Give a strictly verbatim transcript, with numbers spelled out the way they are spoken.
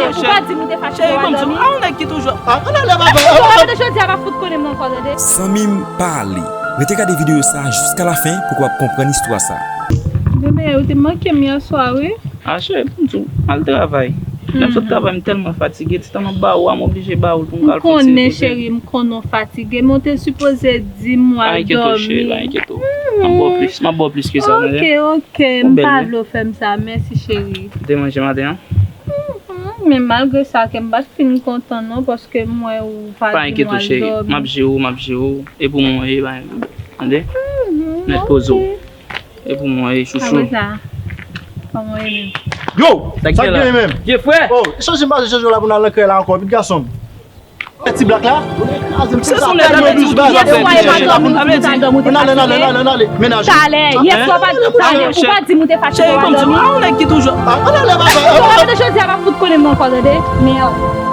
Ou pa di m ou te fache pou w al dòmi. A, ann ale, papa. Ou pa rete jodi a, pa fout konnen m ankò, tande. Zanmi m, pa ale. Rete gade videyo sa a jiska lafen pou w kapab konprann istwa sa a. Bebe, ou te manke m yè swa, wi. A, cheri, ban m di w, m al travay. Lè m sot travay, m tèlman fatige, ti tan m ap ba ou a, m oblije ba ou l pou m ka al fè yon ti repoze. M konnen, cheri, m konnen w fatige, men w te sipoze di m w al dòmi. Pa enkyete w, cheri, pa enkyete w. M ap ba w plis, m ap ba w plis ke sa, tande? Ok, ok, m pa vle w fè m sa, mèsi, cheri. Ou te manje maten an? Mhm, men malgre sa, kè m pa t fin kontan non, paske m wè ou pa di m w al dòmi. Pa enkyete w, cheri, m ap jere w, m ap jere w, e pou mwen, e pa enkyete w, tande? Nèt poze w. E pou mwen, e chouchou. Apre sa, kòman w ye menm? Yo, sa k gen menm? Vye frè! Oh, chanje m pase chanje w la pou n al nan krèy la ankò, pitit gason m. E ti blak la? Se sou nèg la, tèlman douz baz. Ann ale, ann ale, ann ale, ann ale, mennaj ou. Talè, yè swa pa talè, ou pa di m ou te fache pou w al dòmi. Cheri, ban m di w, a, yon nèg ki toujou. Ann ale, papa. Ou pa rete jodi a, pa fout konnen m ankò, tande? Mèd.